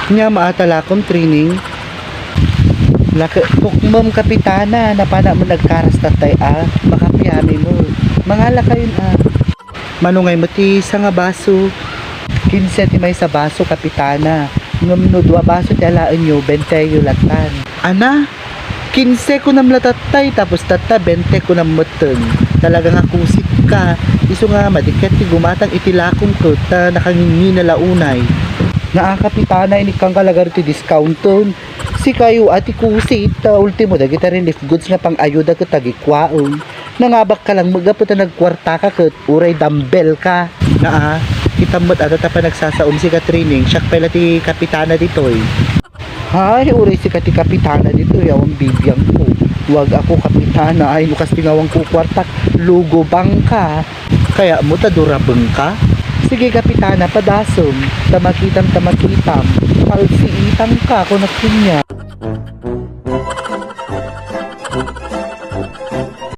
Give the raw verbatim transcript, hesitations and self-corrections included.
Nia, maatalakom, Trining. Lake, tukmem, Kapitana, napana mo nagkaras tatay a, makapiami mo. Mangalakayon a. Mano ngay met ti sanga baso? Kinse ti maysa baso, Kapitana. Ngem no dua baso ti alaenyo, benteyo latan. Ana? Kinse kunam la tatay, tapos tatta, bente kunam metten. Talaga nga kusit ka. Isu nga, madi ket ti gumatang iti lakom ket, ta nakangingina la unay. Naa, Kapitana, inikkan ka lagar ti discounten. Sikayo a ti kusit, ta ultimo dagiti relief goods nga pang-ayuda ket agikkuaen. Nangabak ka lang met gapu ta nagkuartaka ket uray dumbbell ka. Naa, kitam met adda ta panagsasaom, sika Trining, siak pay la ti kapitana ditoy. Hay, uray sika ti kapitana ditoy, awan bibiangko. Wag ako kapitana, ay, no kasdi nga awan kukuartak, lugobangka. Kaya mo ta durabengka? Sige, Kapitana, padasem. Ta makitam, ta makitam. Palsiitangka, kunak kaniak.